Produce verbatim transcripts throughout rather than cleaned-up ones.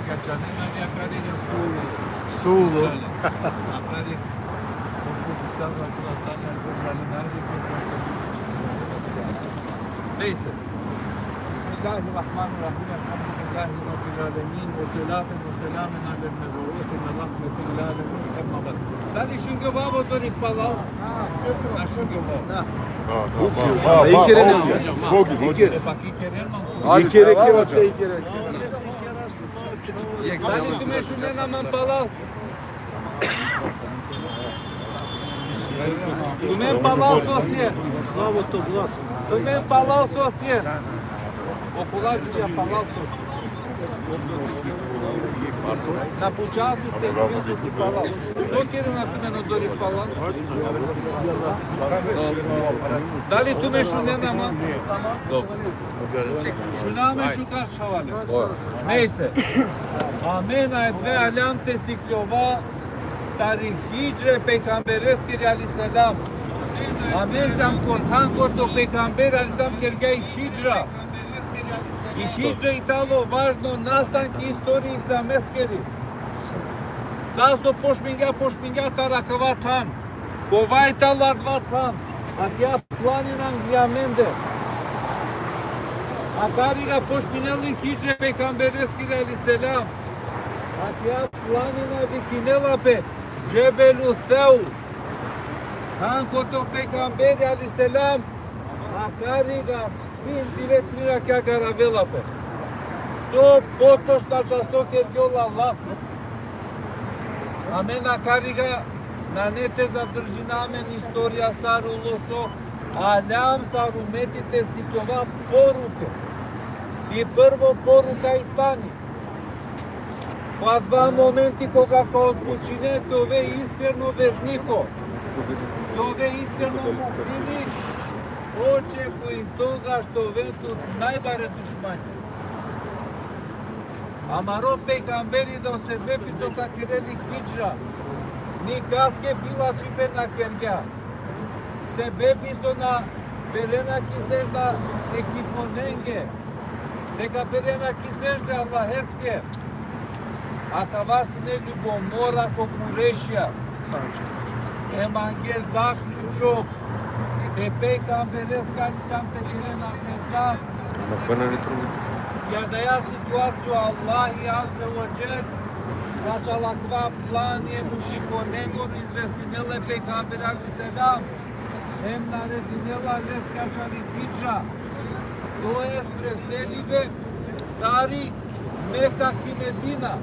Kad džanen, ali akari len sulu. Sulu. Akari, kako bi sad rekla, tanja, ko džanen, ali ko džanen. Neyse. Bismillahirrahmanirrahim. Elhamdülillahi Rabbil alemin. Ve salatu ve selamun alel meb'usi rahmeten lil alemin. Emma ba'd. Dali šungjovavo odori palal? Na šungjovavo. Da, da, da. Bogi, bogi, bogi. Bogi, bogi. E, pa ki keren, man. Ajde, ikere, ajde. Ikere, ikere. Dali tumen šunena man palal? Tumen palal so sien. Slavo to glas. Tumen palal so sien. Okola džuvlja palal so sien. Na puča tut te džuvlja so si palal. So kerena tumen odori palal? Dali tumen šunena man? Dobro. Šuna amen šukar, čhavalen. Neyse. Amen, a edve aljam te sikljova tari hidžre pejgambereskiri alejhi selam. Amen siam ko than kote o pejgamberi alejhi selam kergja i hidžra. I hidžra i tano važno nastanki istorije islameskiri. Sa so počmingja, počmingja taro akava than. Kova i tano adava than? Akija planina angli amende. Akari ka počminel i hidžra pejgambereskiri alejhi selam. Akija planina vikinela pe Džebelu Sevr. Than kote o pejgamberi alejhi selam akari ka trin dive trin rakja garavela pe. So potočno časo kergjola lafi. Amen akari ka nane te zadržina amen istorija sar ulo so, aljam sar umeti te sikljova poruke. I prvo poruka i tani. Ko adava momenti koga ka odlučine te ove iskreno verniko, te ove iskreno mu'mini, očekuin toga te oven tut najbare dušmanja. Amaro pejgamberi da o sebepi so ka kerel i hidžra, nikaske bilačhipe na kergja. Sebepi so na perena ki sedžda e kibonenge, neka perena ki sedžda Allaheske. Akava sine ljubomora ko Kurejšija. E mange zaključok e pejgambereske alejhi selam te kerena peta. Ki adaja situacija o Allahi azze ve dželle, znači akava plani e mušikonengoro izvestinela e pejgamberi alejhi selam, em naredinela leske ačhali hidžra, to jest preselibe tari Meka ki Medina.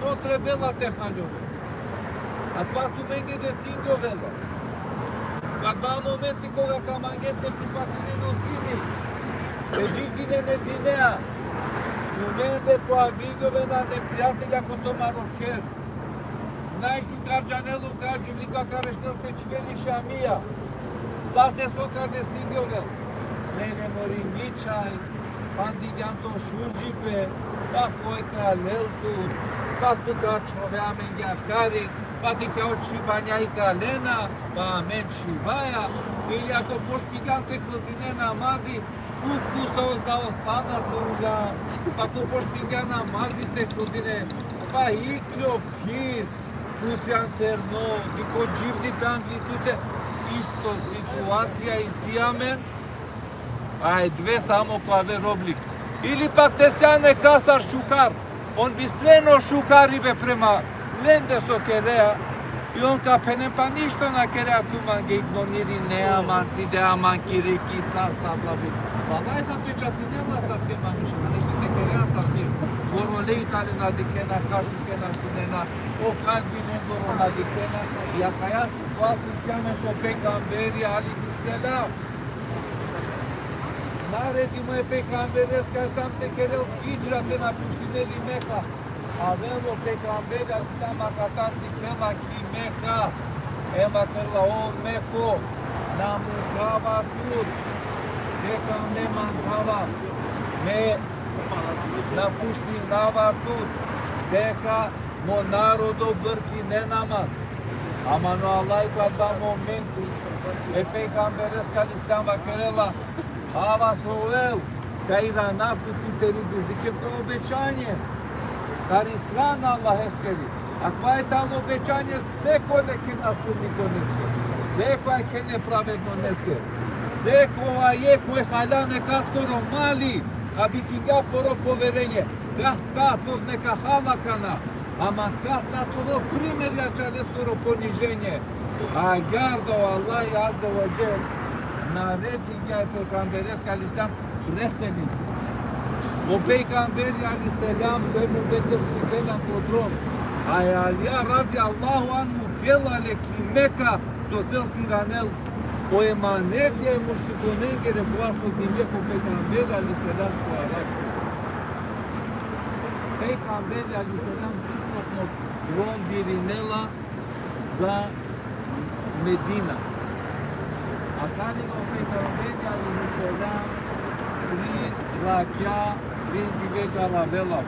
So trebela te haljove? Akava tumenge desingjovela. Ko adava momenti koga ka mangen te prihvatinen o dini, te dživdinen e dinea, tumende pojavingjovena neprijatelja ko tumaro kher. Najšukar džanel o kadžuvli ka rešinel te čhivel i Šamija. Pa te so ka desingjovela? Lele mori mičhaj, pa digjan to šužipe, pa koj ka lel tut, pa tu ka čhove amenge akari, pa dikha o čhibanja i ka lena, pa amen čhivaja, ili ako počmingjan te kldinen namazi, tu kusa o zaostana te uljan, pa tu počmingjan namazi te kldine, pa ikljov kir, tu sian terno, niko dživdi tani tute, isto situacija isi amen, a e dve samo ko aver oblik. Ili pak te sian nekasar šukar, on bistreno šukaribe prema lende so kerea, i on ka phenen pa ništo na kerea tumange, ignoririnea man, cidea man, kiri ki sa, sa, bla, bla. Vallahi zapečatinela asavke manuša, ništo te kerea asavke. Gorole i tane, na dikhena, ka šukena, šunena, o kalbi lengoro na dikhena. I akaja situacija isi amen ko pejgamberi alejhi selam. Naredimo e pejgambereske alejhi selam te kerel hidžra, te napuštinel i Meka. Avela o pejgamberi alejhi selam akatar, dikhela ki Meka. Em vakerela: O Meko, na mukava tut deka me mangava, me napuštinava tut deka mo narodo brkinena man. Ama o Allah ko adava momenti e pejgambereske alejhi selam vakerela: Ava so ovel, Ka iranav tut pi teri duš. Dikhen ko obećanje tari strana Allaheskeri. Akava tano obećanje sekole ke nasilnikoneske, sekole ke nepravednoneske, sekole koj halja nekaskoro mali, a bikingja poro poverenje. Kah tatov neka hala kana, ama kah tatov primeri ača leskoro poniženje. Agjaar da o Allah Azze ve Dželle naredingja e pejgambereske alejhi selam preselin. O pejgamberi alejhi selam so Ebu Bekr sijuvela ko drom, a e Alija radijallahu anhu gela le ki Meka so cel te iranel o emaneti e mušrikonengere, kova so dinge ko pejgamberi alejhi selam ko Arapija. Pejgamberi alejhi selam sipotno drom birinela za Medina. Akana o pejgamberi alejhi selam trin rakja, trin dive garavela.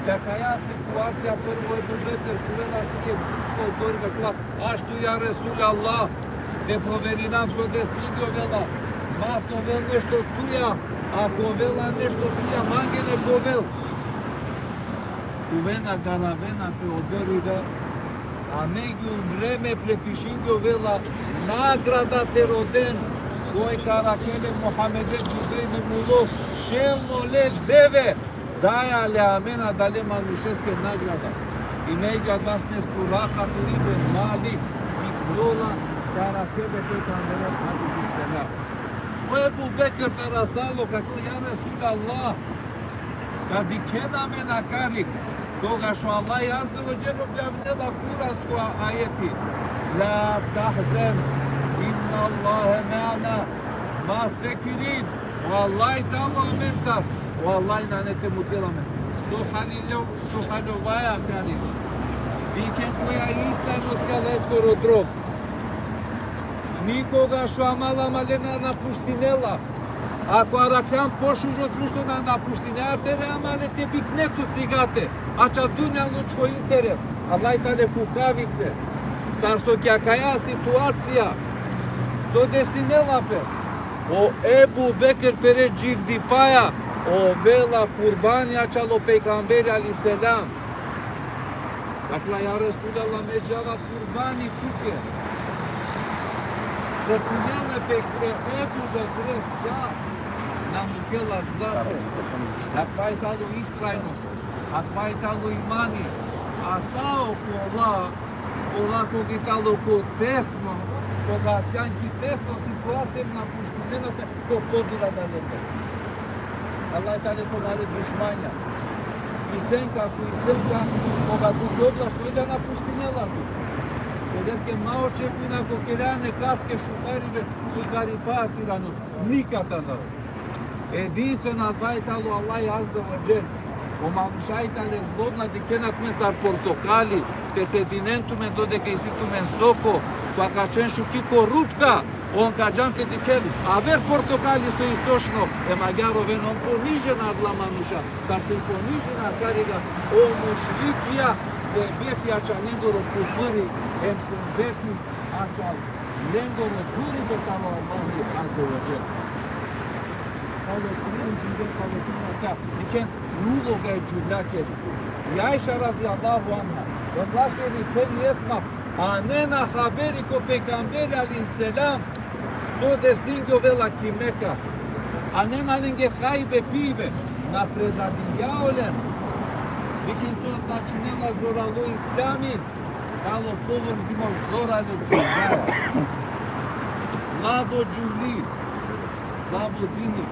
Ki akaja situacija prvo Ebu Bekr sijuvela sine ko dor, vakerela: Aštu, ja Resulallah, te proverinav so desingjovela. Ma te ovel nešto tuja, ako ovela nešto tuja, mange nek ovel. Sijuvena, garavena pe odoribe, a amenge u vreme prepišingjovela nagrada te roden koj ka arakhel e Muhammede Džubrejle mulo, šel ole deve, daja le amen adale manušeske nagrada. I amenge adava sine Surakat ibn Malik, ikljola te arakhel e pejgambere alejhi selam. O Ebu Bekr taro salo, vakerela: Ja Resulallah, ka dikhen amen akari, koga so Allah Azze ve Dželle objavnela kurasko ajeti: La tahzen, innallahe meana, ma sekirin, o Allah tano amencar, o Allah nane te mutil amen. So halilo, so halovaja akari. Dikhen koja istrajnost ki leskoro drom. Nikoga so amala amale na napuštinela. Ako arakhljam pošužo društvo, na napuštinea tere amale te bikne tut sigate, ača dunjalučko interes. Allah tano kukavice. Sar so ki akaja situacija so desinela pe, o Ebu Bekr pere dživdipaja ovela kurbani ačhilo pejgamberi alejhi selam. Vakerela: Ja Resulallah, me džava kurbani tuke. Precinela pe e Ebu Bekre sa, na mukela glasa. Akava tano istrajnost, akava tano imani. A sa okola, okola koga tano ko tesno, koga sian ki tesno situacija, napuštinena pe so pobira da lende. Allah tano tumare dušmanja. I senka so i senka, koga tut oblaš, so da napuštinela tut. Te deske ma očekujna ko kera nekaske šukaribe, šukaripa te irano. Nikada na. Edinstveno adava tano Allah Azze ve Dželle. O manuša tane zlobna, dikhena tumen sar portokali, te cedinen tumen dodeka isi tumen soko, pa ka čhen šuki korupta, on ka džan te dikhel aver portokali so i sočno, em agjaar oven on ponižena adala manuša, sar so i ponižena akariga o mušrikija, sebepi ačha lengoro kusuri, em sebepi ačha lengoro duribe taro Allah Azze ve Dželle. Tano trin dive, tano trin rakja. Dikhen uloga e džuvljakeri. I Ajša radijallahu anha, vakerela: Phenđe Esma, anena haberi ko pejgamberi alejhi selam so desingjovela ki Meka. Anena lenge hajbe pibe, na predadingja olen. Dikhen so značinela zoralo islami, tano povrzimo zorale džuvljaja. Slabo džuvli, slabo dini.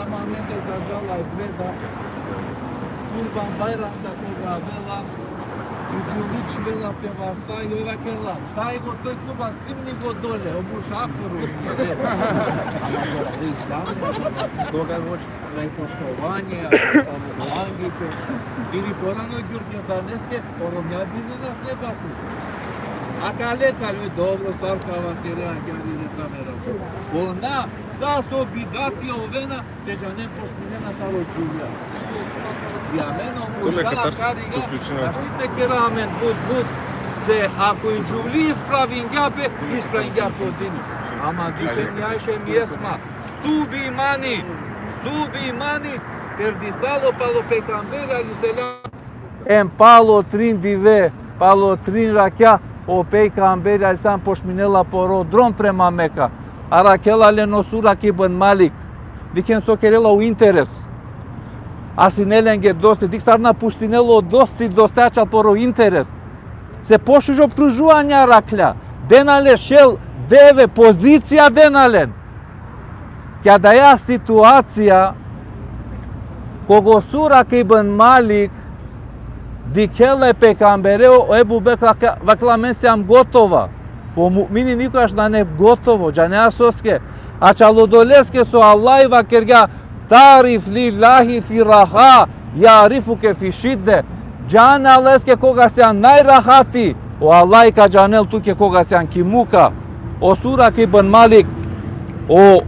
Ama amende za žal avdive da Kurban Bajram da koga avela, i džuvli čhivela pe vasta, i oj vakerela: Taj go toj kurban, sijum ni go dole, o mušaporo. Ama zoralo islami. Stoga je moć. Naj poštovanje, a, a, angipe. Ili porano Đurđe daneske, o romnja bili nas ne baku. Akale kale, dobro, sar ka vakere, agjaar i kamera. Ona, sa so bidati ovena, te džanen pošminena taro džuvlja. I amen o mušara kariga, našti te kera amen but, but, se ako i džuvli ispravingja pe, ispravingja pe o dini. Ama dišenjaše mjesma, stubi imani, stubi imani, ter disalo palo pejgamberi alejhi selam. Em palo trin dive, palo trin rakja, o pejgamberi alejhi selam pošminela poro drom prema Meka. Arakhela len o Surake ibn Malik. Dikhen so kerela o interes. A sine lenge dosti, dikh sar napuštinela o dosti, dosti ačhal poro interes. Se pošužo pružuvanja arakhla. Dena le šel deve, pozicija dena len. Ki adaja situacija, koga o Surake ibn Malik dikhela e pejgambere, o Ebu Bekr vakla: amen sijam gotova. Po mu'mini nikogaš nane gotovo, džanea soske? Ačhal odoleske so Allah vakergja: ta'rif lillahi fi raha, ja'rifuke fi šidde. Džan e Allaheske koga sijan najrahati, o Allah ka džanel tuke koga sijan ki muka. O Surake ibn Malik, o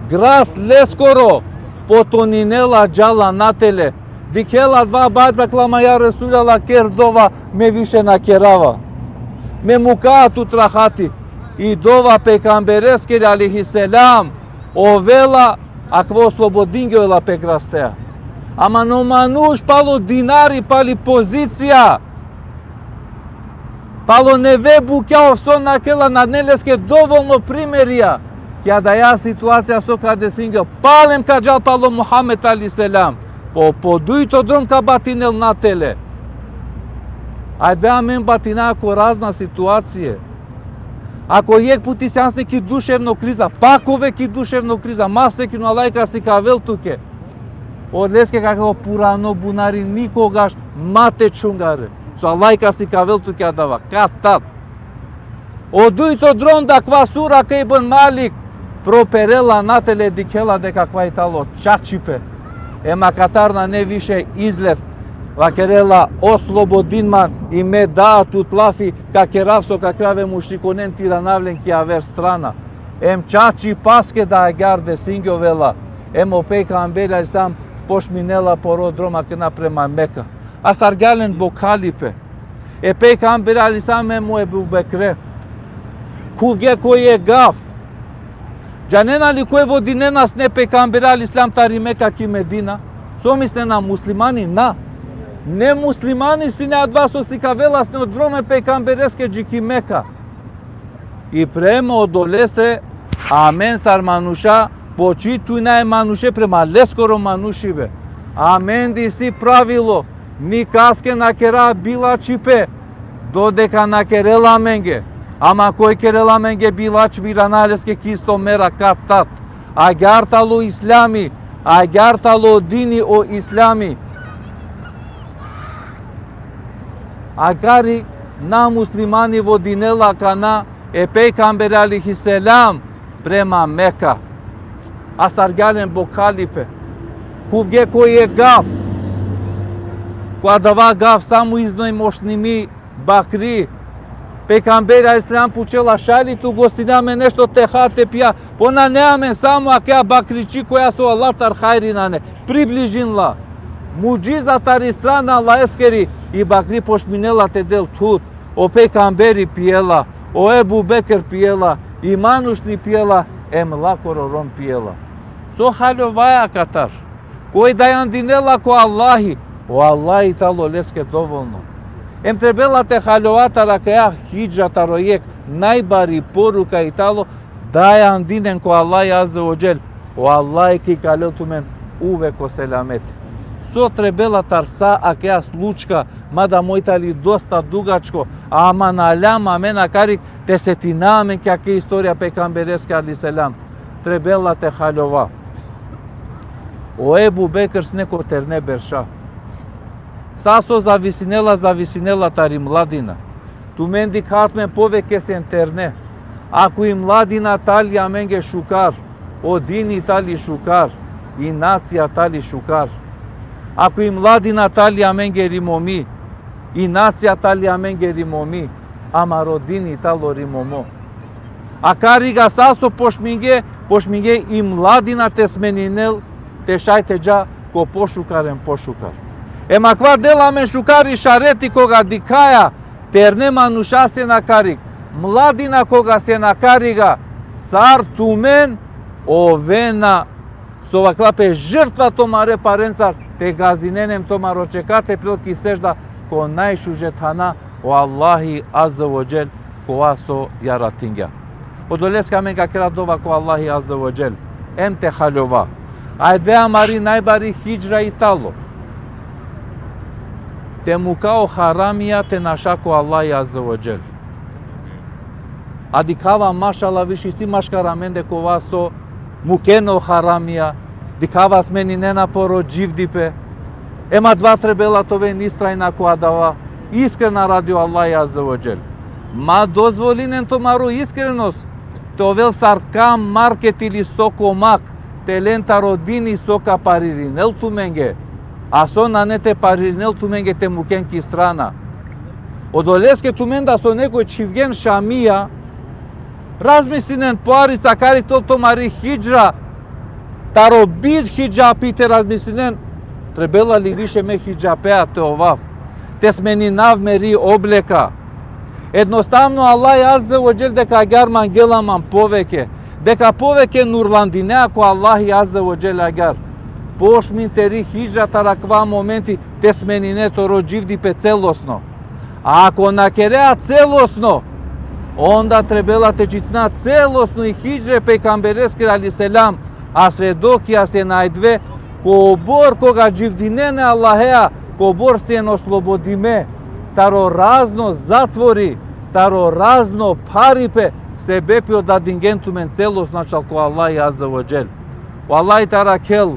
gras leskoro potoninela, džala natele. Dikhela adava, bajt vakla: ma ja Resulallah, ker dova, me više na kerava. Me muka tut rahati. I dova pejgambereskiri alejhi selam ovela, akava oslobodingjovela pe grastea. Ama o manuš palo dinari, pali pozicija, palo neve bukja, ov so nakhela, nane leske dovolno primerija. Ki adaja situacija so ka desingjo, palem ka džal palo Muhammed alejhi selam. Po, po dujto drom ka batinel natele. Ajde, amen batina ko razna situacije. Ako jekh puti sijan sine ki duševno kriza, pak ove ki duševno kriza, ma sekirno, Allah ka sikavel tuke. Odoleske ka kerel: purano bunari nikogaš ma te čhungare. So Allah ka sikavel tuke adava, kad tad. O dujto drom da akava Surake ibn Malik properela natele, dikhela deka akava i tano čačipe. Em akatar nane više izlez. Vakerela: oslobodin man, i me da tut lafi, ka kerav so ka kerav e mušrikonen, te iranav len ki aver strana. Em čačipaske da agjaar desingjovela. Em o pejgamberi alejhi selam pošminela poro drom akana prema Meka. Astargja len bokhalipe. E pejgamberi alejhi selam em o Ebu Bekre. Khuvge ko jekh gaf. Džanena li koj vodinena sine e pejgambere alejhi selam tari Meka ki Medina? So mislena, muslimani? Na. Nemuslimani sine adava so sikavela sine o drom e pejgambereske dži ki Meka. I prema odolese, amen sar manuša, počitujna e manuše prema leskoro manušibe. Amen di isi pravilo: nikaske na kera bilačhipe dodeka na kerela amenge. Ama koj kerela amenge bilačhipe, irana leske ki isto mera, kad tad. Agjaar tano islami, agjaar tano dini o islami. Agjaar i nemuslimani vodinela akana e pejgambere alejhi selam prema Meka. Astargja len bokhalipe. Khuvge ko jekh gaf. Ko adava gaf samo iznoj mošnimi bakri. Pejgamberi alejhi selam pučela: šaj li te ugostine amen nešto te ha, te pija? Po nane amen, samo akaja bakriči koja so alatar hajri nane. Približin la. Mudžiza tari strana Allaheskeri, i bakri pošminela te del thud. O pejgamberi pijela, o Ebu Bekr pijela, i manušni pijela, em lakoro rom pijela. So haljovaja akatar? Koj dajandinela ko Allahi, o Allahi tano leske dovolno. Em trebela te haljova taro akaja hidžra, taro jekh najbari poruka i tano: dajandinen ko Allahi azze ve dželle, o Allahi ka ikalel tumen uvek ko selameti. So trebela taro sa akaja slučka, mada moj tani dosta dugačko, ama na aljam amen akarig te setina amen ki akaja istorija pejgambereske alejhi selam. Trebela te haljova. O Ebu Bekr sine ko terne berša. Sa so zavisinela, zavisinela tari mladina. Tumen dikha tumen poveke sien terne. Ako i mladina tali amenge šukar, o dini tali šukar, i nacija tali šukar. Ako i mladina tali amenge rimomi, i nacija tali amenge rimomi, amaro dini tano rimomo. Akariga sa so pošminge, pošminge i mladina te smeninel, te šaj te dža ko pošukar em pošukar. Em akava dela amen šukar išareti koga dikhaja, terne manuša sien akarig, mladina koga sien akariga, sar tumen ovena so vakla pe žrtva tumare parencar, te gazinen em tumaro čeka te phrel ki sedžda ko najšuže thana, o Allahi Azze ve Dželle, kova so jaratingja. Odoleske amen ka kera dova ko Allahi Azze ve Dželle, em te haljova. Ajde amari najbari hidžra i tano. Te muka o haramija te naša ko Allahi Azze ve Dželle. A dikhava, mašallah, više isi maškar amende kova so mukena o haramija, dikhava smeninena poro dživdipe. Em adava trebela te oven istrajna ko adava, iskrena radi o Allahi Azze ve Dželle. Ma dozvolinen tumaro iskrenost te ovel sar kam market ili stokomak, te len taro dini so ka paririnel tumenge, a so nane te paririnel tumenge te muken ki strana. Odoleske tumen da so nekoj čhivgen Šamija, razmislinen po arica kari to tumari hidžra, taro biz hidžapi te razmislinen, trebela li više me hidžapea te ovav, te smeninav meri obleka. Ednostavno, Allahi Azze ve Dželle deka agjar mangela man poveke, deka poveke nurlandinea ko Allahi Azze ve Dželle agjar. Pošmin teri hidžra taro akava momenti te smenine toro dživdipe celosno. A ako na kerea celosno, onda trebela te džitna celosno i hidžre pejgambereskiri alejhi selam, a svedokija sien ajde, kobor koga dživdinena e Allahea, kobor sien oslobodime taro razno zatvori, taro razno pharipe, sebepi odadingen tumen celosno ačhal ko Allahi Azze ve Dželle. O Allahi te arakhel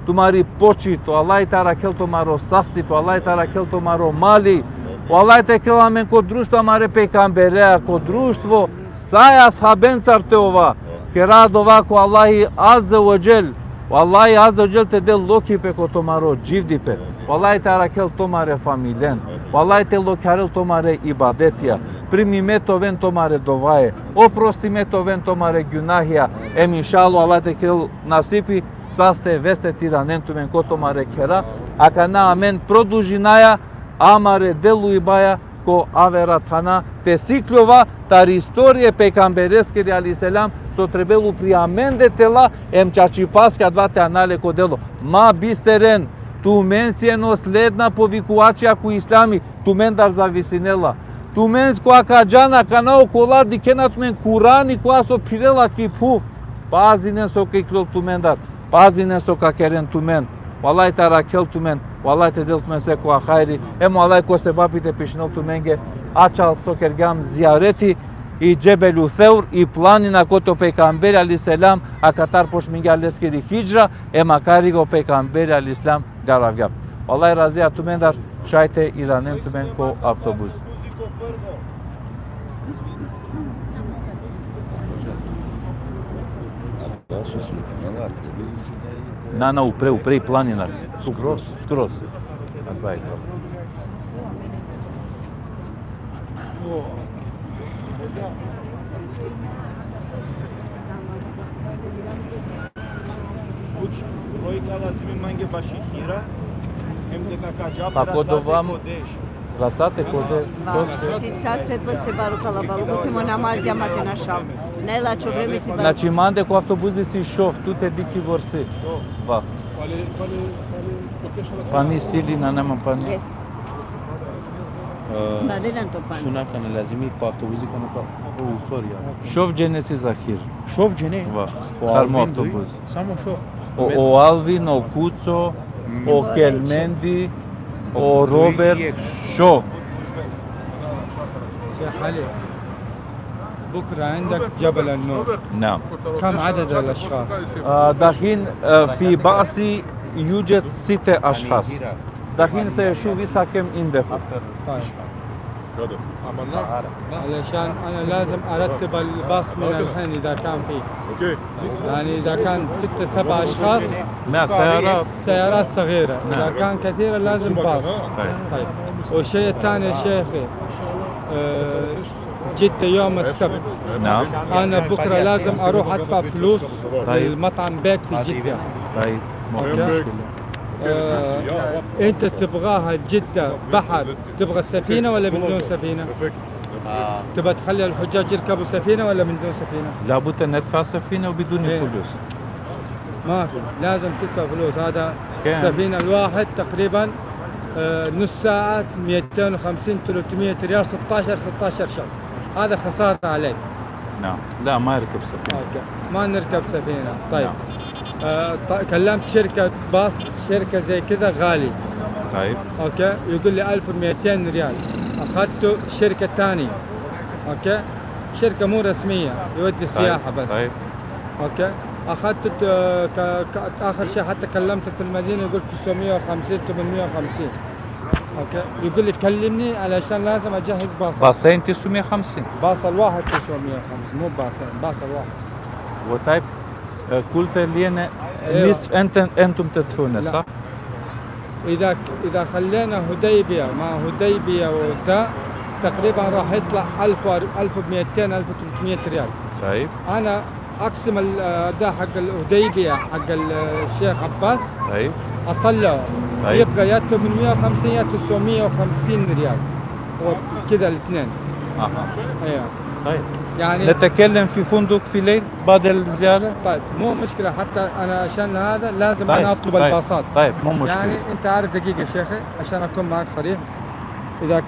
tumari počit, o Allahi te arakhel tumaro sastipe, o Allahi te arakhel tumaro mali, o Allahi te kerel amen ko društvo amare pejgamberea, ko društvo sa e ashabencar te ova, kera dova ko Allahi Azze ve Dželle, o Allahi Azze ve Dželle te del lokhipe ko tumaro dživdipe, o Allahi te arakhel tumare familijen, o Allahi te lokharel tumare ibadetija, primime te oven tumare dovaje, oprostime te oven tumare gjunahija, em inšallah o Allahi te kerel nasipi saste veste te iranen tumen ko tumare khera, akana amen produžinaja amare delujbaja ko avera thana te sikljova tari istorije pejgambereskiri alejhi selam, so trebela upri amende te la, em čačipaske adava te ana le ko delo. Ma bisteren, tumen sien o sledna povikuvačija ko islami, tumendar zavisinela. Tumen koga ka džan akana okola dikhena tumen Kurani kova so phirela ki phuv. Pazinen so ka iklol tumendar. Pazinen so ka keren tumen. O Allahi te arakhel tumen. O Allahi te del tumen sekova hajri. Em o Allahi ko sebapi te pišinel tumenge ačhal so kergjam zijareti i Džebelu Sevr, i planina kote o pejgamberi alejhi selam, akatar pošmingja leskiri hidžra, em akari o pejgamberi alejhi selam garavgja. O Allahi razija tumendar, šaj te iranen tumen ko avtobus. Na, na, upre, upre i planina. Skroz. Skroz. Adava i to. Kuč, brojka lazimi mange baši hira, em deka ka dža Pa ko pracate dova ko deš. Pracate ko deš. Va, si sa svetlo se baro kalabaluko, si mo namazija ma te našal. Najlačho vreme si baro. Znači, mande ko avtobusi si šov, tu te dikhi vorsi. Šov. Va. Pani si li, nane man pani? E. E, na, le nan to pani. Šuna kana lazimi ko avtobusi kana ka. O, sorry, ja. Šov džene si zahir. Šov džene? Va. Ko Harmo Alvin avtobus. Samo šov. O, o Alvin, o Kuco, o Kelmendi, o Robert, šov. شيخ علي، بكرة عندك جبل النور. نعم. كم عدد الأشخاص؟ آه، دحين، آه، في بعثي يوجد ستة أشخاص. دحين سيشوف إذا كم عنده. طيب. علشان أنا لازم أرتب الباص من الحين إذا كان فيه. يعني إذا كان ستة سبع أشخاص، مع سيارات. سيارات صغيرة. إذا نعم. كان كثيرة لازم باص. طيب. طيب. والشيء الثاني يا شيخي، آه، جدة يوم السبت. نعم. أنا بكرة لازم أروح أدفع فلوس طيب. للمطعم بيك في جدة. طيب، ما في أوكي. مشكلة. آه، أنت تبغاها جدة بحر، تبغى سفينة ولا بدون سفينة؟ آه. تبى تخلي الحجاج يركبوا سفينة ولا من دون سفينة؟ لابد أن ندفع سفينة وبدون إيه. فلوس. ما في، لازم تدفع فلوس. هذا كم؟ سفينة الواحد تقريبا آه، نص ساعة ميتين وخمسين، ثلاثمية ريال، ستاشر، ستاشر شهر. هذا خسارة عليك. نعم. لا، ما يركب سفينة. اوكي، ما نركب سفينة. طيب. نعم. آه ط- كلمت شركة باص، شركة زي كذا غالي. طيب. اوكي، يقول لي ألف وميتين ريال. اخذته شركة تانية. اوكي، شركة مو رسمية، يودي سياحة بس. طيب. اوكي، اخذت آه، ك- ك- اخر شيء حتى كلمته في المدينه، قلت تسعمية وخمسين، ثمنمية وخمسين. اوكي، يقول لي كلمني علشان لازم اجهز باص. باصين تسعمية وخمسين. باص الواحد تسعمية وخمسين، مو باصين، باص الواحد. وطيب، آه، قلت لي أنا أيوة. نصف أنت، أنتم تدفعون، لا. صح؟ اذا ك- اذا خلينا هديبيه مع هديبيه وتا، تقريبا راح يطلع ألف، ألف وميتين، ألف وثلاثمية ريال. طيب. انا اقسم ال- آه، ده حق الهديبيه حق ال- الشيخ عباس، طيب. اطلعه، طيب. يبقى يا ثمنمية وخمسين يا تسعمية وخمسين ريال، وكذا الاثنين. أها. ايوه. طيب. يعني نتكلم في فندق في ليل بعد الزيارة. طيب، مو مشكله، حتى انا عشان هذا لازم طيب. انا اطلب طيب. الباصات. طيب، مو مشكلة. يعني انت عارف، دقيقه شيخي عشان اكون معك صريح، اذا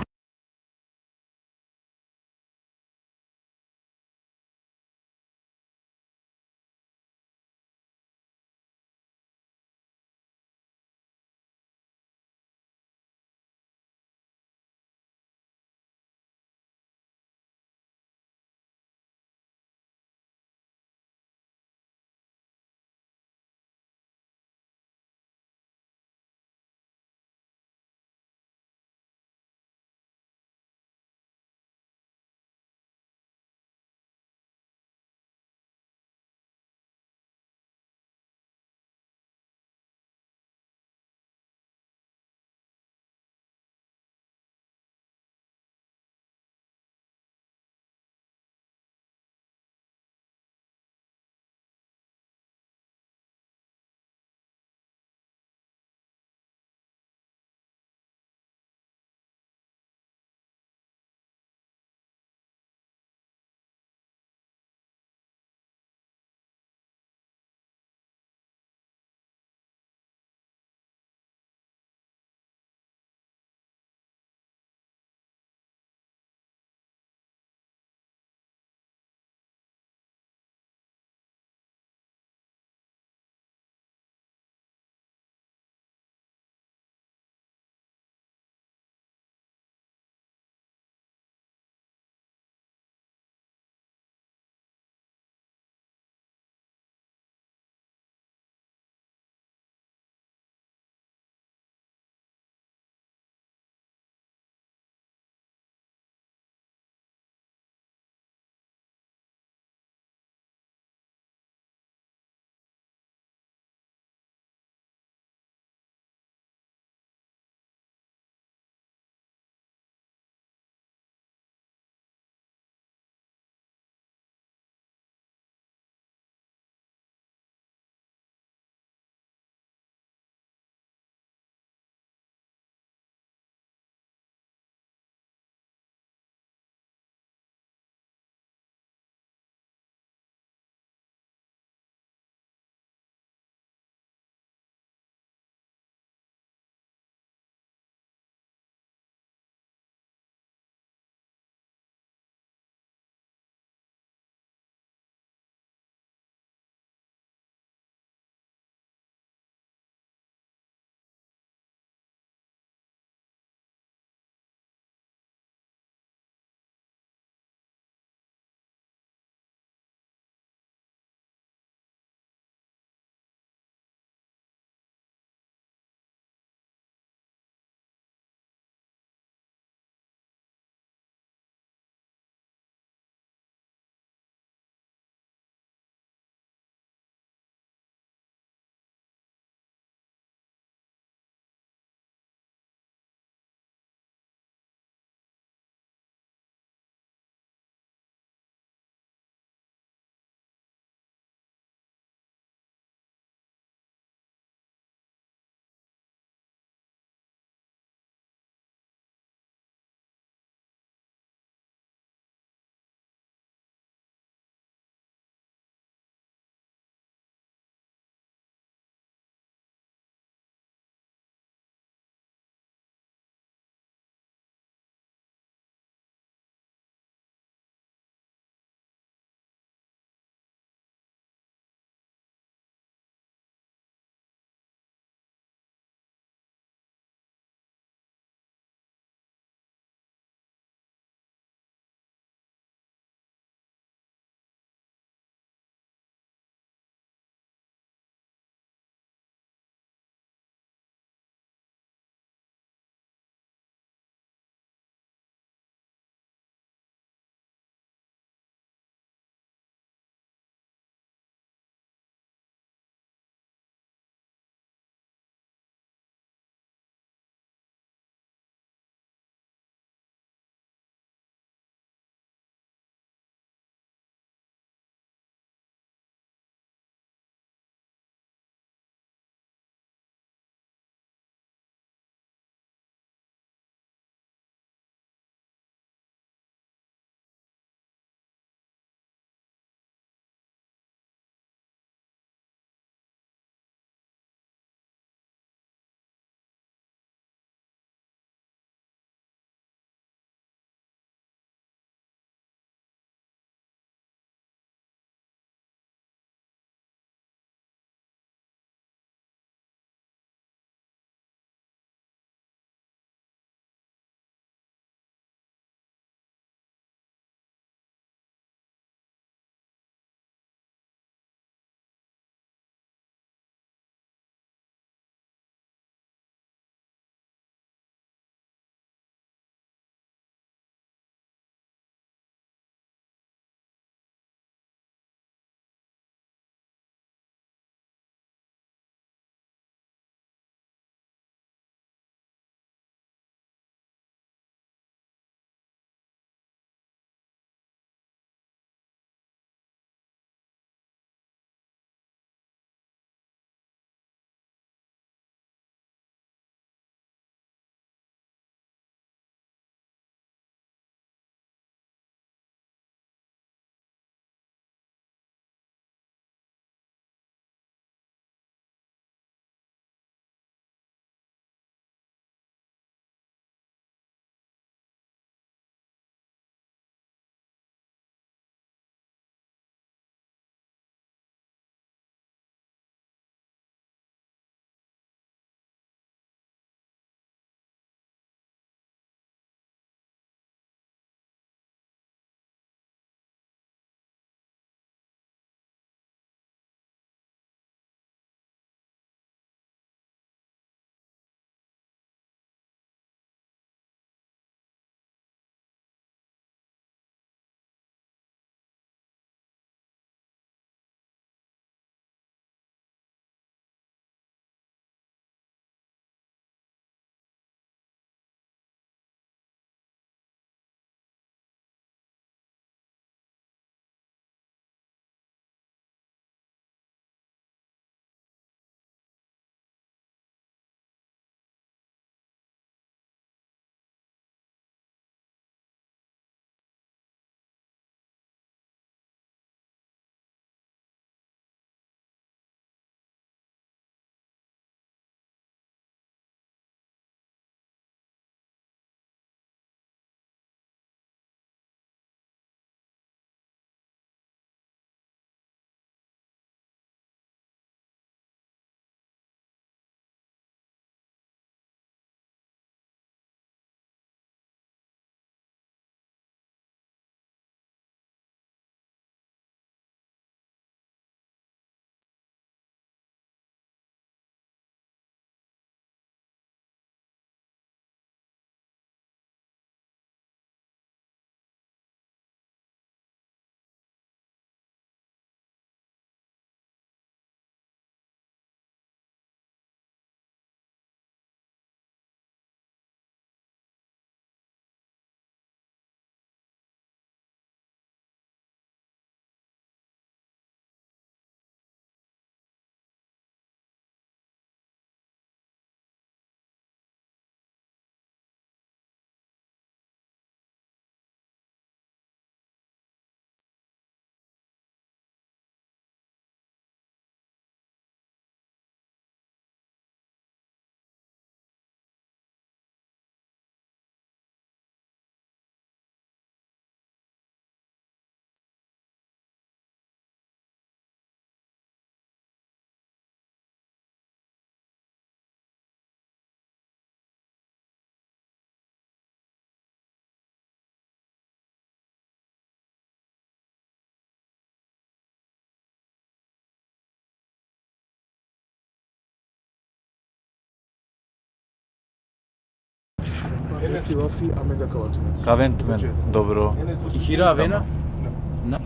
Eti vafi, amen da kava tumen. Kaven tumen. Dobro. Ki hira avena?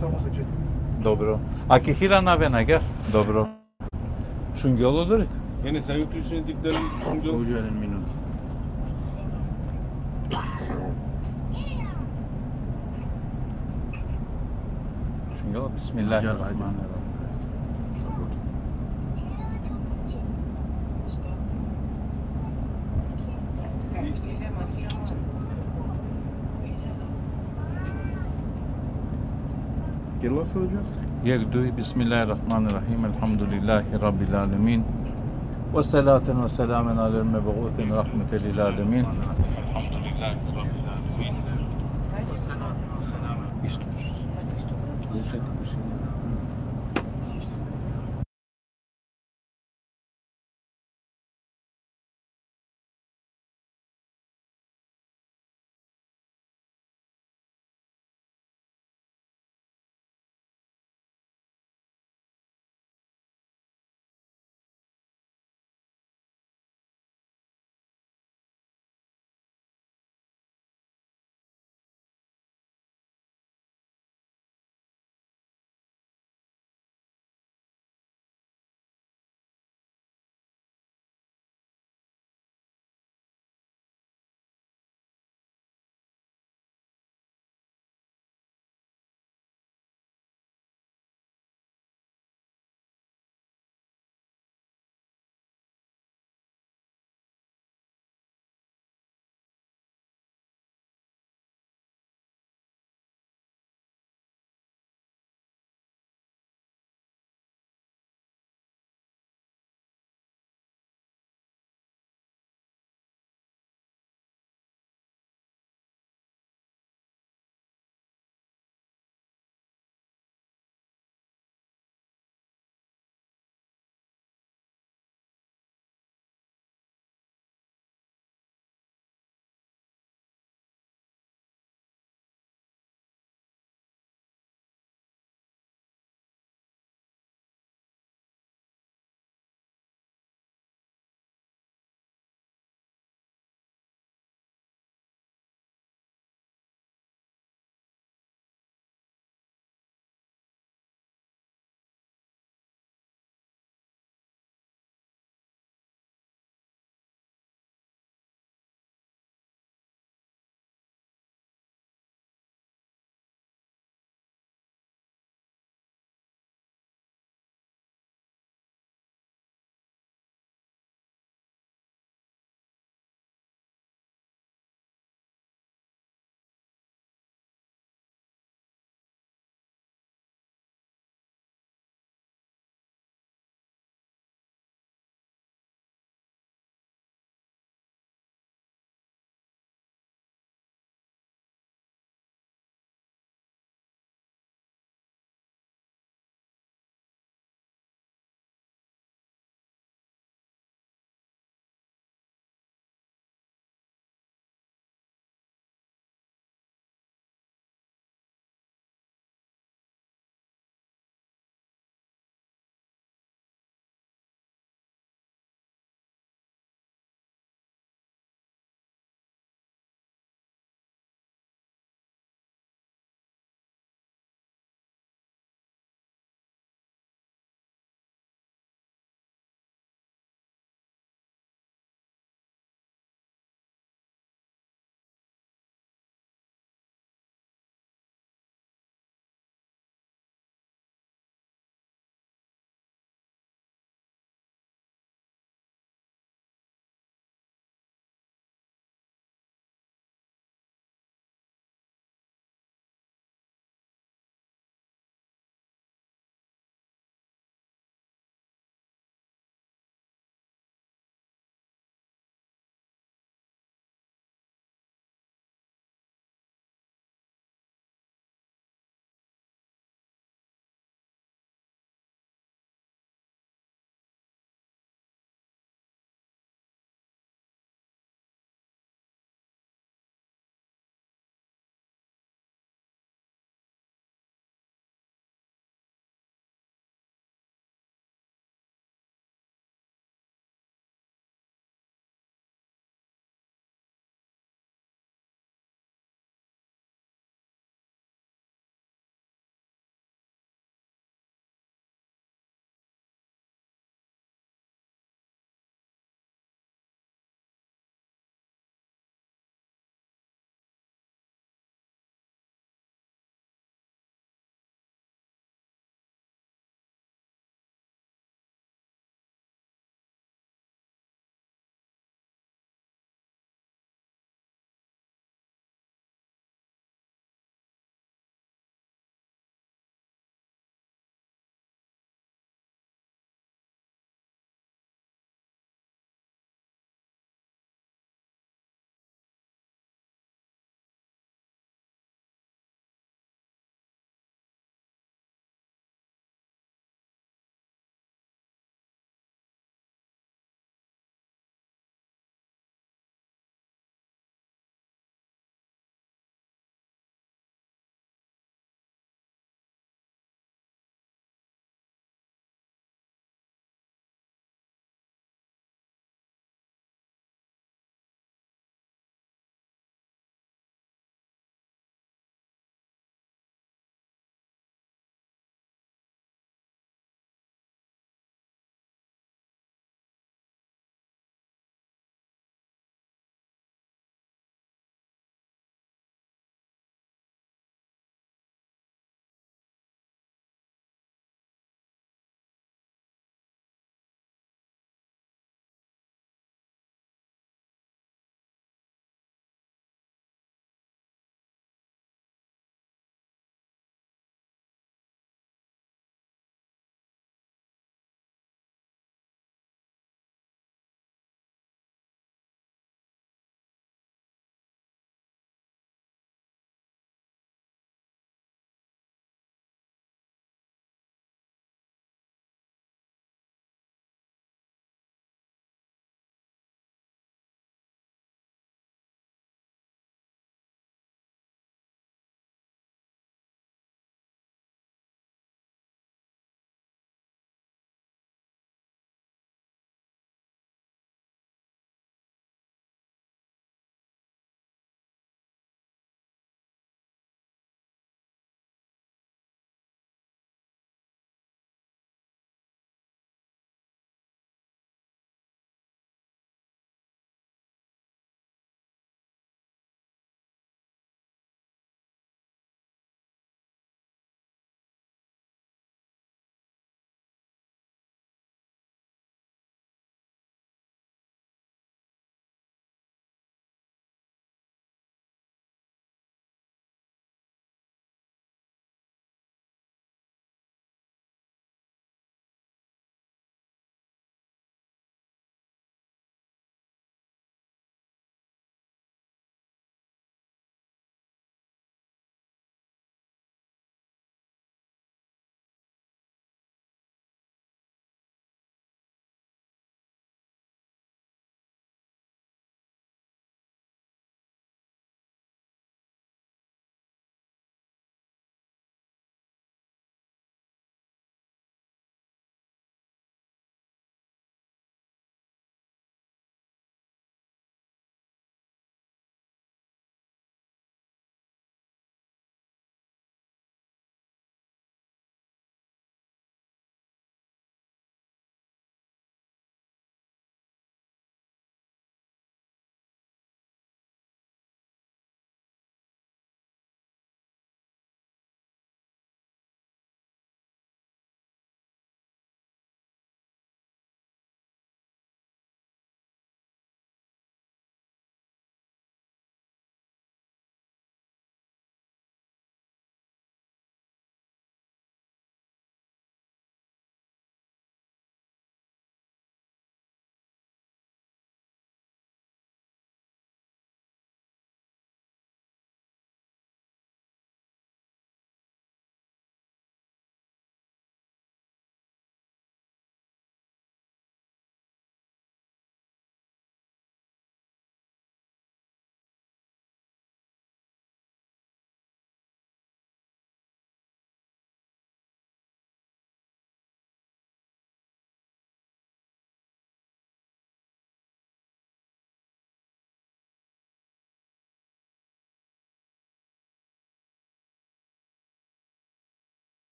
Samo za četiri. Dobro. A ki hira na avena, gel? Dobro. Šungjola odori? Enes, a uključen ti dali šungjola? Uđe jedan minut. Šungjola, bismillahirrahmanirrahim. Gel, hoca. Jek, duj, bismillahirrahmanirrahim, elhamdulillahi rabbil alemin. Ve salaten ve selamen alel meb'usin rahmeten lil alemin. Elhamdulillahi rabbil alemin. Ve salaten ve selamen. İşte.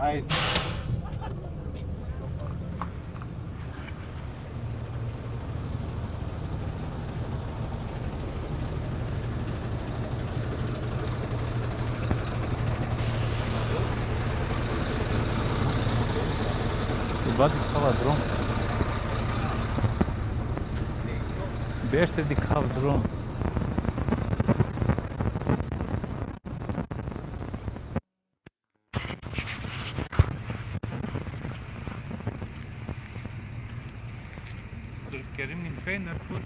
Ajde. Iba dikhava dron. Bešte dikhav dron. Kerim, in kaj narkot?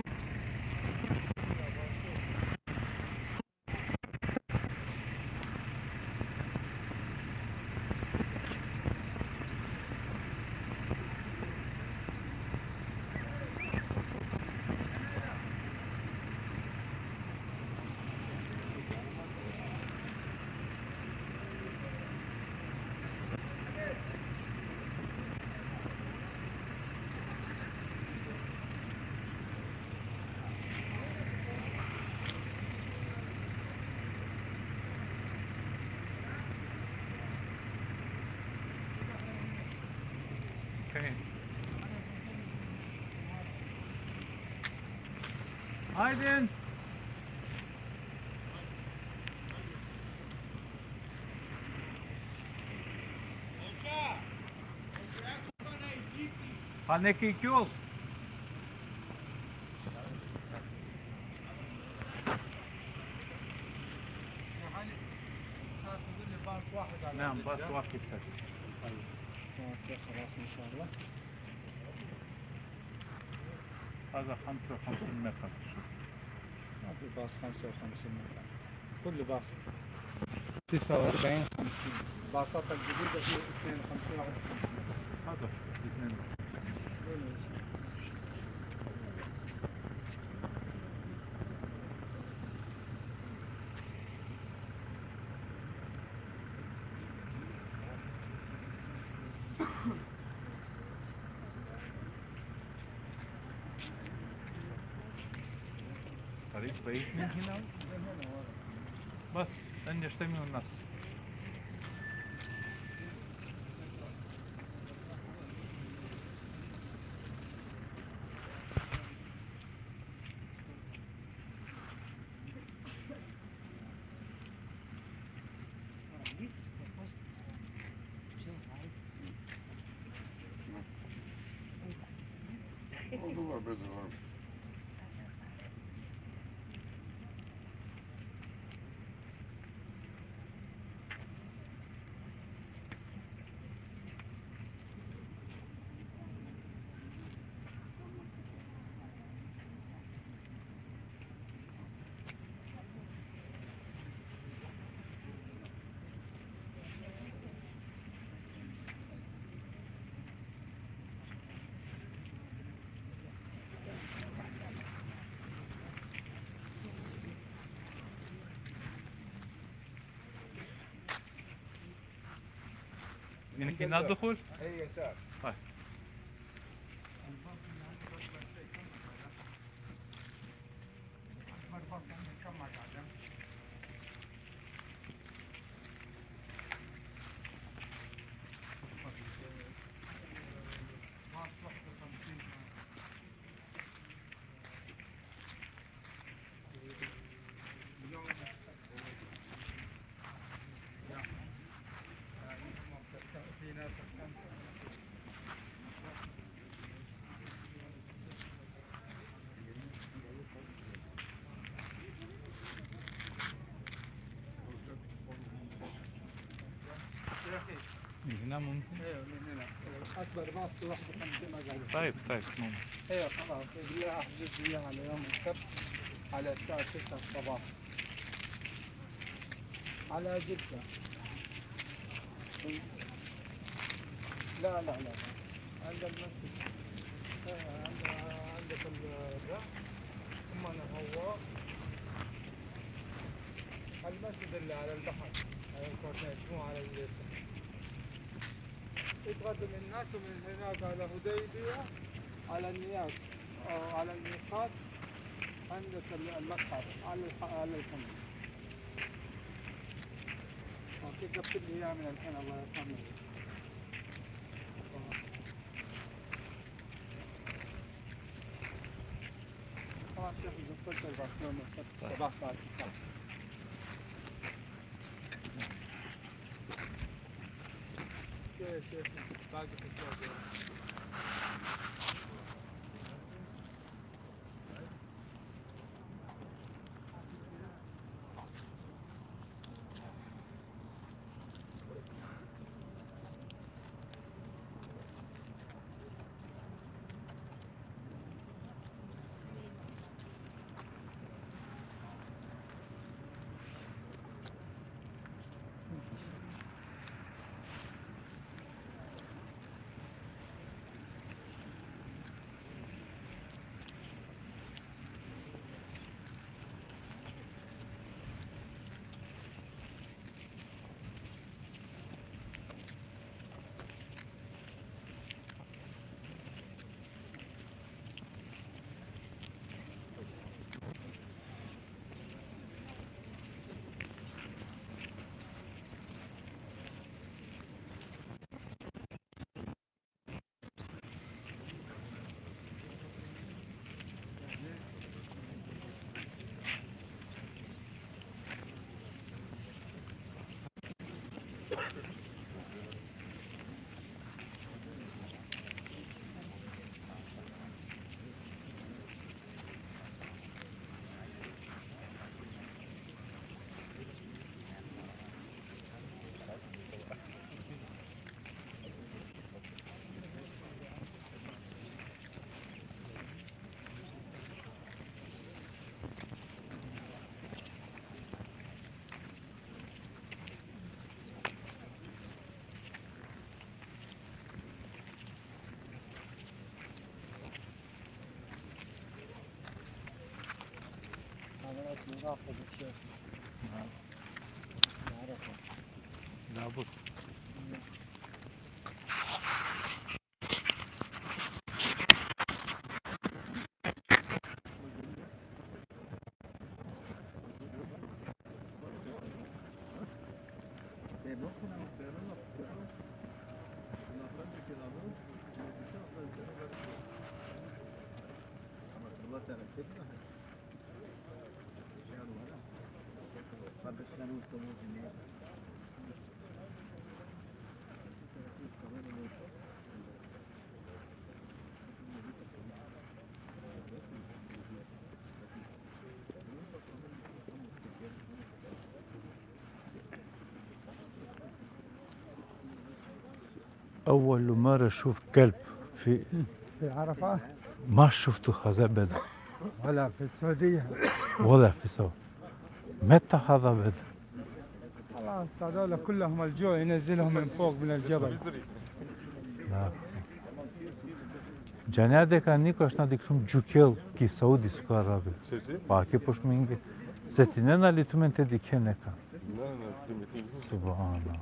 Okay. Aydın. Pa neki kjol. يعني صار كل باص واحد على نعم، باص واحد صار. طيب. اوكي، خلاص ان شاء الله. هذا خمسة وخمسين متر. ما في باص خمسة وخمسين متر. كل باص. تسعة وأربعين، خمسين. باصات الجديدة في اثنين وخمسين، واحد وخمسين. هذا اثنين. طريق بعيد من هنا. بس، أن يجتمعوا الناس. من هنا الدخول؟ اي يسار. طيب. من هنا ممكن؟ ايوه، من هنا. اكبر باص واحد وخمسين مقعد. طيب، طيب، ممكن. ايوه، خلاص. بالله احجز وياه على يوم السبت على الساعة ستة الصباح. على جدة. لا، لا، لا، لا. عند المسجد. آه، عند، عندك ال-، ده. ثم أنا هو المسجد اللي على البحر، على الكورنيش، مو على ال-، يتقدم الناس ومن هناك على هديبية، على النيات، أو على الميقات، عندك ال-، المقعد، على الح-، على الحمل. كفل لي إياها من الحين، الله يرحمه. خلاص شيخ، نقفل الباب يوم السبت الصباح الساعة تسعة. يا شيخ، باقي في الشارع. هذا اسمه راقب الشيخ. نعم. معرفة. لابد. أول مرة أشوف كلب في في عرفة؟ ما شفته خزبد. ولا في السعودية؟ ولا في السعودية. متى خزبد؟ خلاص، هذول كلهم الجوع ينزلهم من فوق من الجبل. Džanea deka nikoš na dikhljum džukel ki Saudijsko Arabi. Sesi? Pa ki pošmingi. Setinena li tumen te dikhen neka? Na, na, primetili. Subhanallah.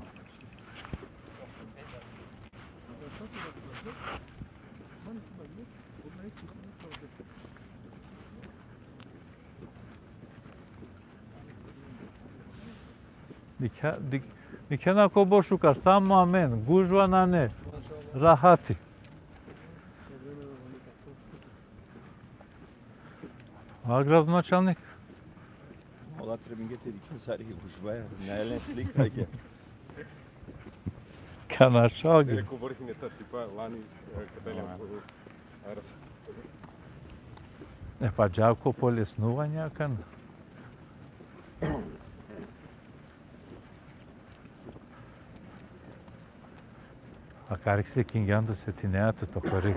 Dikha-, dik-, dikhena ko bošukar, samo amen, gužva nane, rahati. A gradonačalnik? Ola trebinge te dikhen sar i gužvaja, na elen slika ke. Ka načal gi. Ele ko vrh ne ta tipa lani, e, kada je. E, pa džako po lesnuvanja kan. A karik se kingjan tu setinea tu to kori.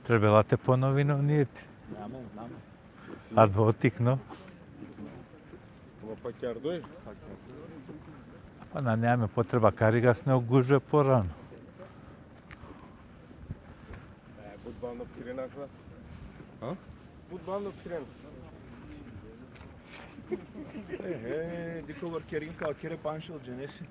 Trebela te ponovino nijeti. Zname, zname. A dvotikno? Ma pa kjardoj? Pa na, nema potreba, karigas ne ogužve porano. E, but balno pkhiren akala. Ha? But balno pkhiren. E, he, dikh ovar kerin ka kere panšel dženesi.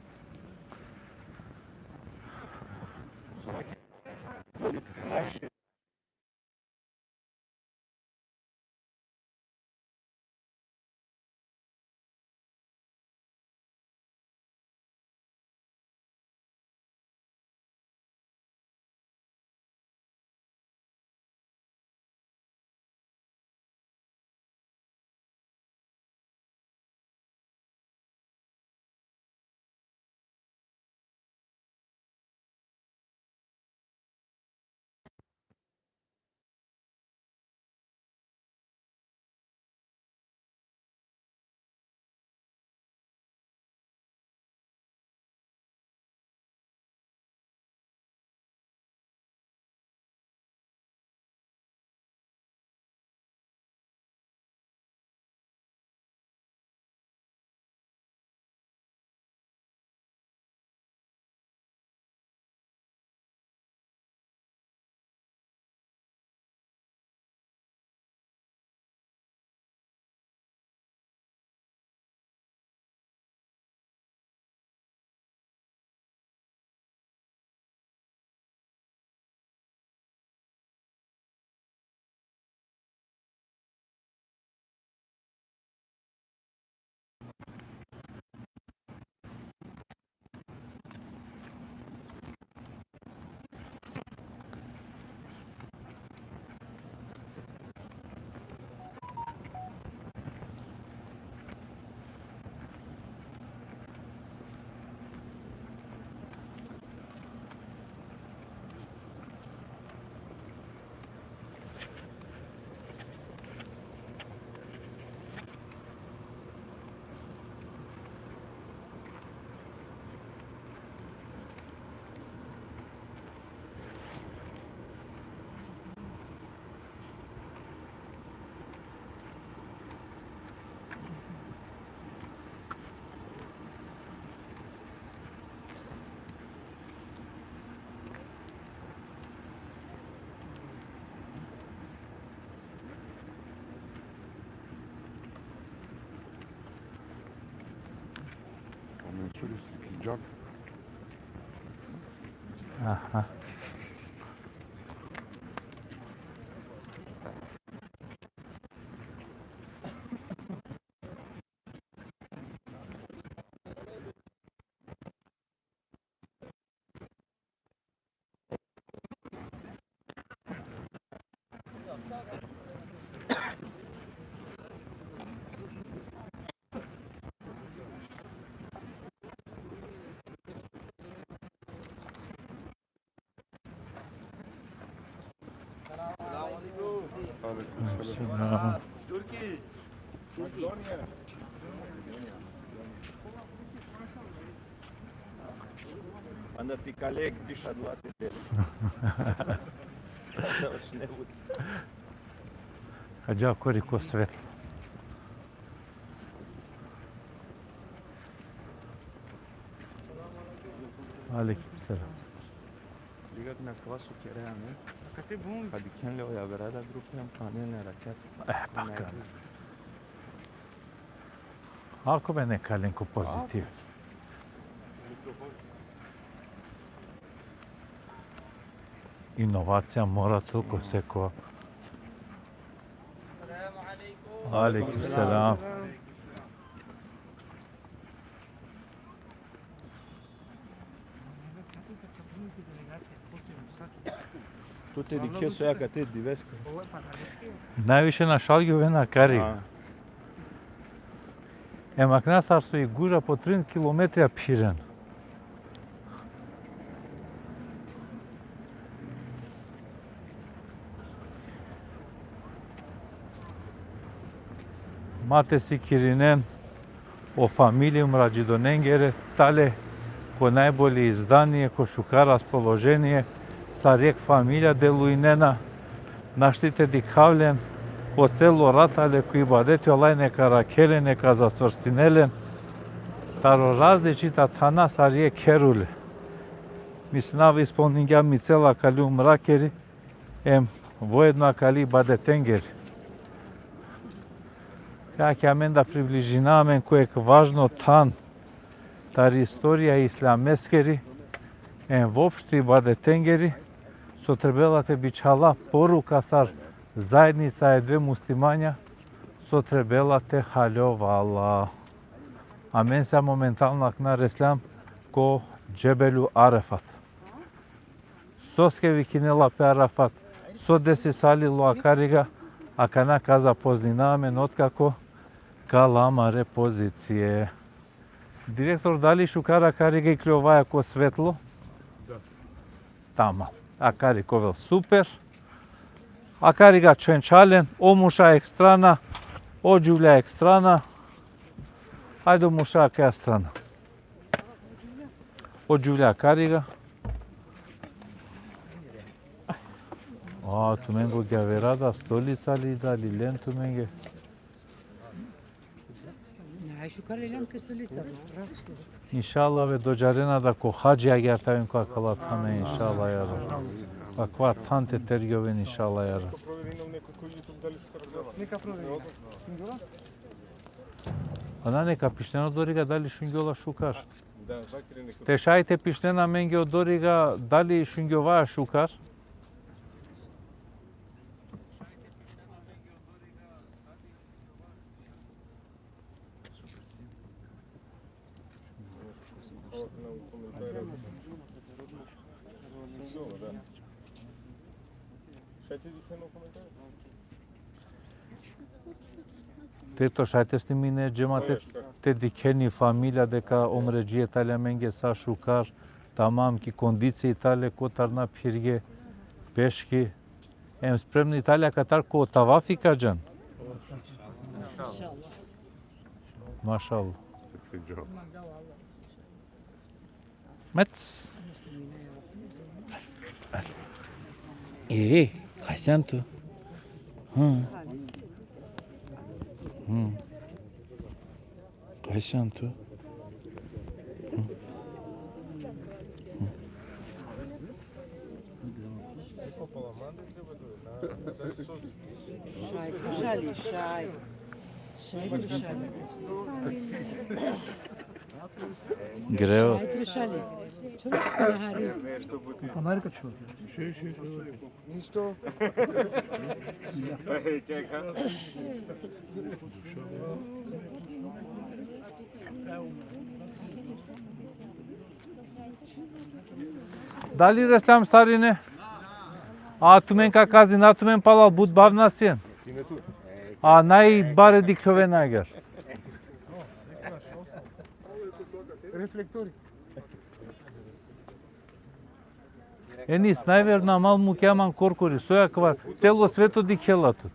Can. Aha. Selam. Onda ti kale piša dlate. Ađa kori ko svetlo. Alejkum selam. Liga na klasu kere, ne? Kate bun. Kad diken le oja verada grupe, em panen ne rakat. Eh, pa kana. Ako me neka len ko pozitiv. Inovacija mora tu ko seko. Alejkum selam. Tu te dikhe soja kate divesko. Najviše našalgjuvena akari. A, Em akana sar so i guža po trin kilometra phiren. Ma te sikirinen o familija umradžidonengere tale ko najbolje izdanie, ko šukar raspoloženie, sar jekh familija delujnena, našti te dikhav len po celo rat tale ko ibadeti, o Allah neka arakhel len, neka zasvrstinel len, taro različita thana sar jekh kherule. Mislinav ispolningja mi cela akali umrakeri, em voedno akali ibadetengeri. Ka ki amen da približina amen ko jekh važno than tari istorija islameskeri, em voopšto ibadetengeri, so trebela te bičhala poruka sar zaednica e dve muslimanja, so trebela te haljovala. Amen sa momentalno akana reslam ko Džebelu Arefat. Soske vikinela pe Arafat, so desisalilo akariga, akana ka zapoznina amen otkako ka la amare pozicije. Direktor, dali šukar akariga ikljovaja ko svetlo? Da. Tamam. Akari ka ovel super. Akariga čhenčalen, o muša ek strana, o džuvlja ek strana. Ajde o muša akaja strana. O džuvlja akariga. A, tumengo gjavera da stolica li da li len tumenge? Naj šukar len ke stolica. Inšallah ve dodžarena da ko hadži agjaar te aven ko akala thane, inšallah, ja Rab. Akava than te tergjoven, inšallah, ja Rab. Neka proveri. A na, neka pišnen odoriga dali šungjola šukar. Da, vakeri neka. Te šaj te pišnen amenge odoriga dali šungjovaja šukar. Šungjola, da. Šaj te dikhen o komentar? Te to šaj te snimine, džemate, te dikheni familija deka umredžije tale amenge sa šukar, tamam, ki kondicija tale, kotar na phirge peški. Em spremni tale akatar ko tavafi ka džan. Mašallah. Mec. E, kaj sian tu? Hm. Hm. Kaj sian tu? Hm. Hm. Šaj, šaj, šaj. Šaj, šaj. Greo. Ajde, šali. Čulo, panahari. Panarika čulo. Ništo. Dali reslam sarine? A tumen ka kazin, a tumen palal but bavna sien. A najbare dikhloven agjar. Reflektori. Enis, najverna mal mukja man korkori, soja kvar, celo sveto dikhela tut.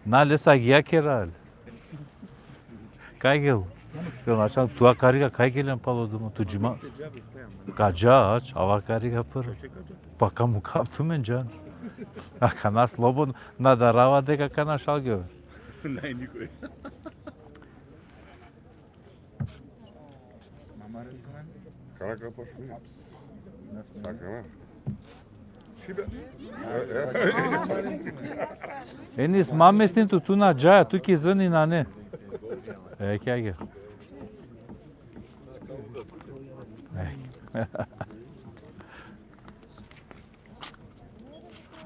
Na lesa gjakera. Kaj gel? Gel, našal, tu akariga kaj gelen palo doma, tu džima. Ka dža, ač, ava akariga prvo. Pa ka mukav tumen džan. Akana slobodno, na darava deka ka našal gjoven. Naj nikoj. Kana ka počne? Sakana. Enis, ma mestin tu, tu na džaja, tu ki zani nane. E, kja ge. E.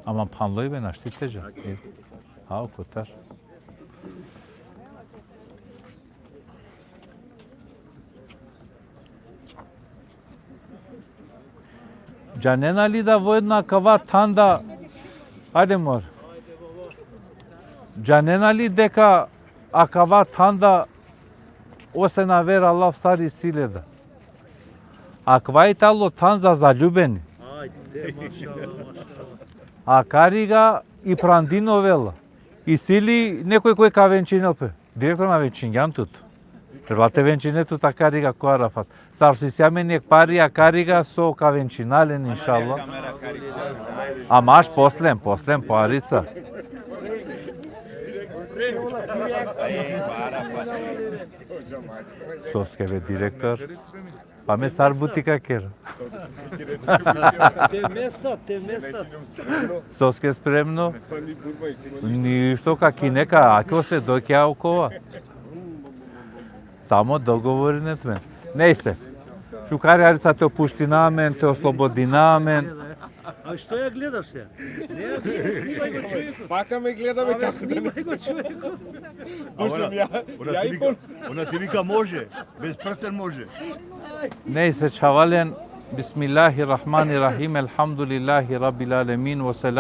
Ama phanloj be našti te dža. Ha, o kotar. Džanena li da vojedna akava thanda, ajde mor. Džanena li deka akava thanda osena vera laf sar isi le da. Akava i talo than za zaljubeni. Akariga i prandin ovela. Isi li nekoj koj ka venčinel pe? Direktor, na venčingjan tut. Treba te venčine tut akariga ko Arafat. Sar so isi amen jekh pari akariga so ka venčina len, inšallah. Ama aš poslen, poslen parica. Soske be, direktor? Pa me sar buti ka kera. Te mesta, te mesta. Soske spremno? Ništo, ka kine ka, ake o svedoki okova. Samo dogovorine tumen. Nejse. Šukar i harica te opuština amen, te oslobodina amen. A što ja gledaš se? Ne, ja gledam, snimaj ga, čovjeku. Paka me gleda me Абе, kako da ne. Snimaj ga, čovjeku. Slušam, ja, Ona ja ti i vika, pon... ona ti vika može, bez prsten može. Nejse, čhavalen, bismillahirrahmanirrahim, elhamdulillahi rabbil alemin, ve salatu